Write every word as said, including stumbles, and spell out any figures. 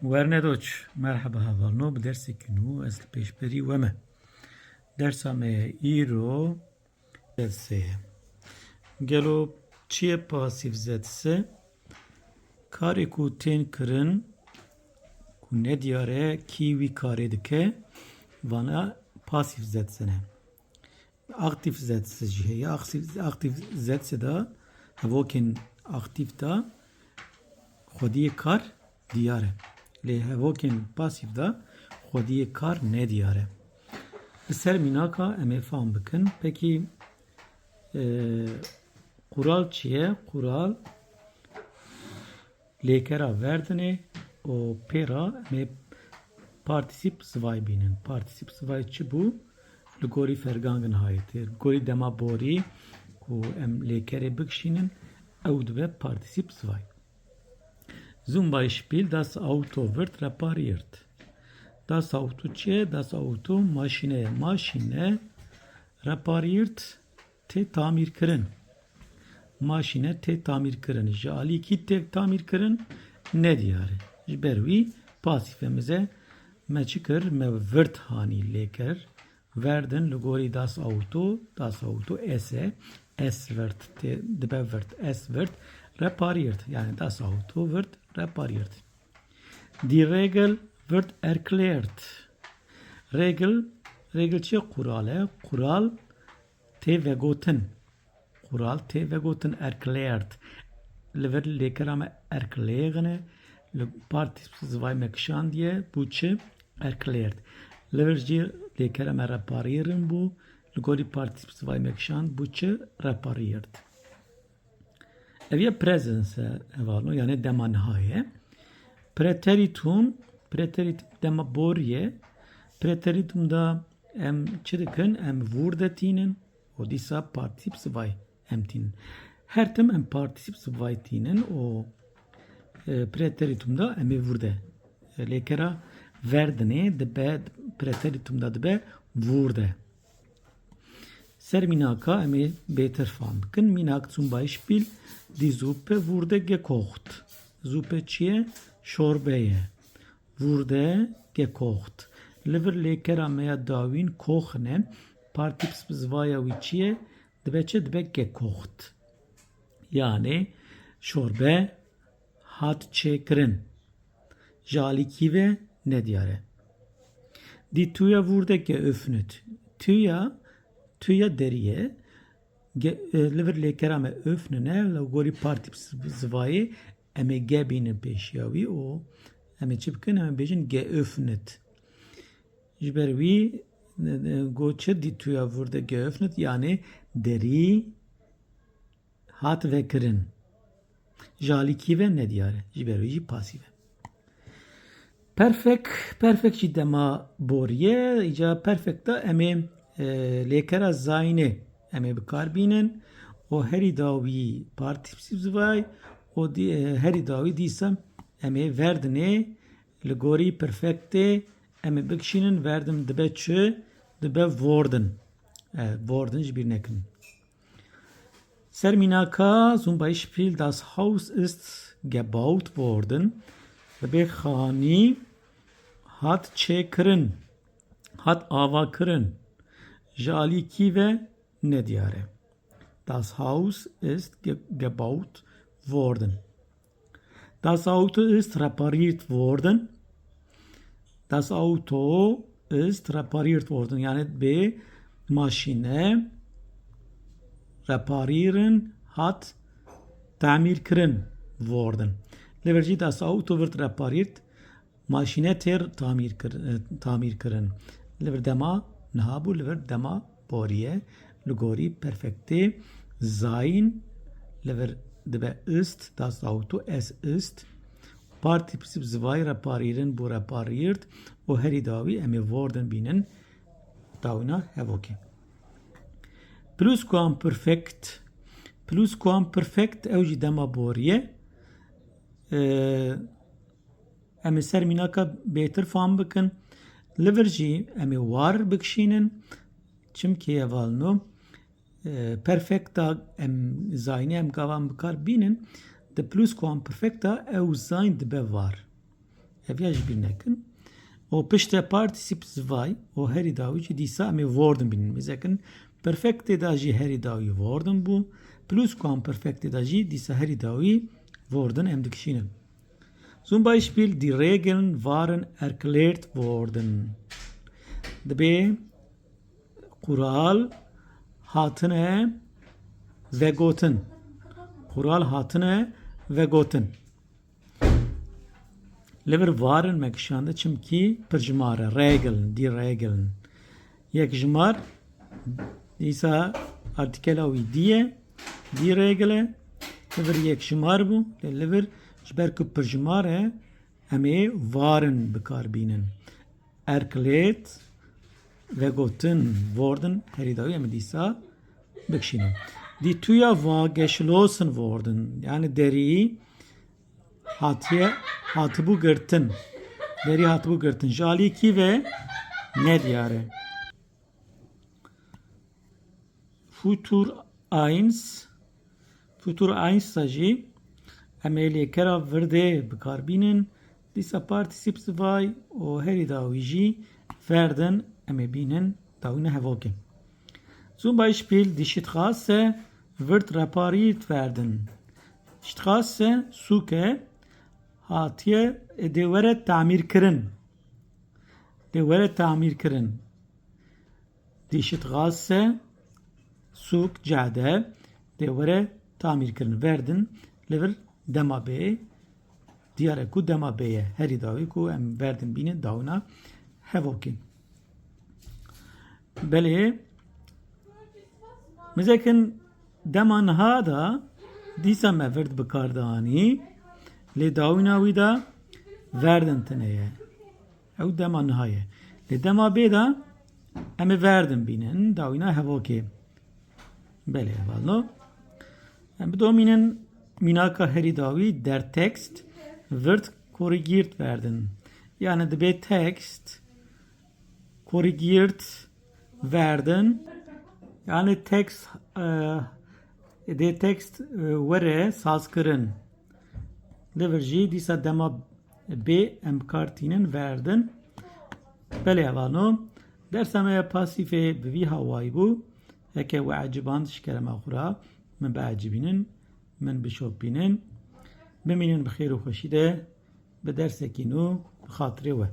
Werne doç, merheba hevalno, bi derseke nû ez li pêşberî we me. Dersa me îro ders sê ye. Gelo çi ye pasîf Z S? Karê ku tên kirin, ku nediyar e kî wî karê dike, vana pasîf Z S ne. Aktîf Z S jî heye. Aktîf, aktîf Z S de hevokên aktîf de xwediyê kar diyar e. Lê hevokên pasîf de xwediyê kar nediyar e. Li ser mînaka em ê fam bikin. Pekî, e, qural çi ye? Qural lêkera verdinê û pê re em ê partîsîp zivay bînin. Partîsîp zivay çi bû? Li gorî Vergangenheit, li gorî dema borî ku em lêkerê bikişînin, ew dibe partîsîp zivay. Zum Beispiel, das Auto wird repariert. Das Auto çi ye? Das Auto maşîne ye. Maşîne repariert tê tamîrkirin. Maşîne tê tamîrkirin. Ji alî kî tê tamîrkirin? Nediyar e. Ji ber wî pasîf e. Mize me çi kir? Me wird hanî lê kir. Werden li gorî das Auto, das Auto es e, es wird tê, dibe wird, es wird repariert. Yani das Auto wird repariert. Die Regel wird erklärt. Regel, regel çi? Qural e. Qural tê vegotin. Qural tê vegotin, erklärt. Li vir lêkera me erklären e, li partîsîp zivay me kişandiye, bû çi? Erklärt. Li vir jî lêkera me reparieren bû, li gorî partîsîp zivay me kişand, bû çi? Repariert. Ev ya presens e, hevalno, yani dema niha ye. Präteritum, Präteritum dema borî ye. Präteritum da em çi dikin? Em wurde tînin û dîsa partîsîp zivay em tînin. Her tim em partîsîp zivay tînin û, e, präteritum da em ê wurde. E, lêkera verdinê dibe, präteritum da dibe wurde. Ser mînaka em ê bêtir fam bikin. Mînak zum Beispiel, die Suppe wurde gekocht. Suppe çi ye? Şorbe ye. Wurde gekocht. Li vir lêkera me ya dawîn kochen e. Partîsîp zivaya wî çi ye? Dibe çi? Dibe gekocht. Yani şorbe hat çêkirin. Ji alî kî ve nediyar e. Die Tür wurde geöffnet. Tür, Tür derî ye. Ge-, e, li vir lêkera me öffnen e, li gorî partîsîp zivayê em ê ge bînin pêşiya wî û em ê çi bikin? Em ê bêjin geöffnet. Ji ber wî, e, e, got çi? Die Tür wurde geöffnet, yani derî hat vekirin. Ji alî kî ve nediyar e. Ji ber wî jî pasîf e. Perfekt, perfekt jî dema borî ye. Îca perfekt de em ê, e, lêkera zayînê em ê bi kar bînin û herî dawî partîsîp zivay û dî-, e, herî dawî dîsa em ê verdinê li gorî perfektê em ê bikişînin, verdin dibe çi? Dibe worden. E, worden ji bîr nekin. Ser mînaka zum Beispiel, das Haus ist gebaut worden. Dibe xanî hat çêkirin, hat avakirin. Ji alî kî ve nediyar e. Das Haus ist ge-, gebaut worden. Das Auto ist repariert worden. Das Auto ist repariert worden. Yani bi maşîne reparieren hat tamîr kirin worden. Li vir jî das Auto wird repariert. Maşîne tê tamîr kir-, e, tamîr kirin. Li vir dema niha bû, li vir dema borî ye. Li gorî perfektê zayîn li vir dibe ist, das Auto, es ist. Partîsîp zivayî reparieren bû repariert û herî dawî em ê worden bînin dawîna hevokê. Plusquamperfekt. Plusquamperfekt ew jî dema borî ye. E, Em ê ser mînaka bêtir fam bikin. Li vir jî em ê war bikişînin. Çimkî hevalno, e, perfekta em zayînê em gavan bi kar bînin, di plusquamperfekta ew zayîn dibe war. Ev ya ji bîr nekin. Û piştre partîsîp zwei û herî dawî jî dîsa em ê worden bînin. Mêzekin perfektê de jî herî dawî worden bû. Plusquamperfektê de jî dîsa herî dawî worden em dikişînin. Zum Beispiel, die Regeln waren erklärt worden. Dibê qural hatine vegotin. Qural hatine vegotin. Li vir waren me kişande çimkî pirjimar e. Regeln, die Regeln. Yekjimar, dîsa artîkela wî die, die Regel e. Li vir yekjimar bû, lê li vir ji ber ku pirjimar e, em ê waren bi kar bînin. Erklärt, vegotin, worden, herî dawî em ê dîsa bikişînin. Die Tür war geschlossen worden, yani derî hatiye, hatibû girtin. Derî hatibû girtin. Ji alî kî ve nediyar e. Futur eins, Futur eins jî em ê lêkera virdê bi kar bînin. Dîsa partîsîp zwei û herî dawî jî werden em ê bînin dawîna hevokê. Zum Beispiel, die Straße wird repariert werden. Straße sûke hatiye dê were tamîrkirin. Dê were tamîrkirin. Die Straße, sûk, cade, dê were tamîrkirin. Werden, li vir dema bê, diyar e ku dema bê ye. Herî dawî ku em werden bînin dawina hevokê. Belê, mizekin dema niha da dîsa me wird bi kar dianî, lê dawîna wî da werden tine ye. Ew dema niha ye. Lê dema bê da em ê werden bînin, dawîna hevokê. Belê, hevalno. Em bidomînin mînaka herî dawî, der Text wird korrigiert werden. Yani dibê text korrigiert werden. Yani text, e, dê text, e, were sazkirin. Li vir jî dîsa dema bê em bi kar tînin werden. Belê hevalno, dersa me ya pasîfê bi vî hawayî bû. Heke we eciband ji kerema xwe re min biecibînin, min bişopînin. Bimînin bi xêr û xweşî de, bi dersekî nû bi xatirê we.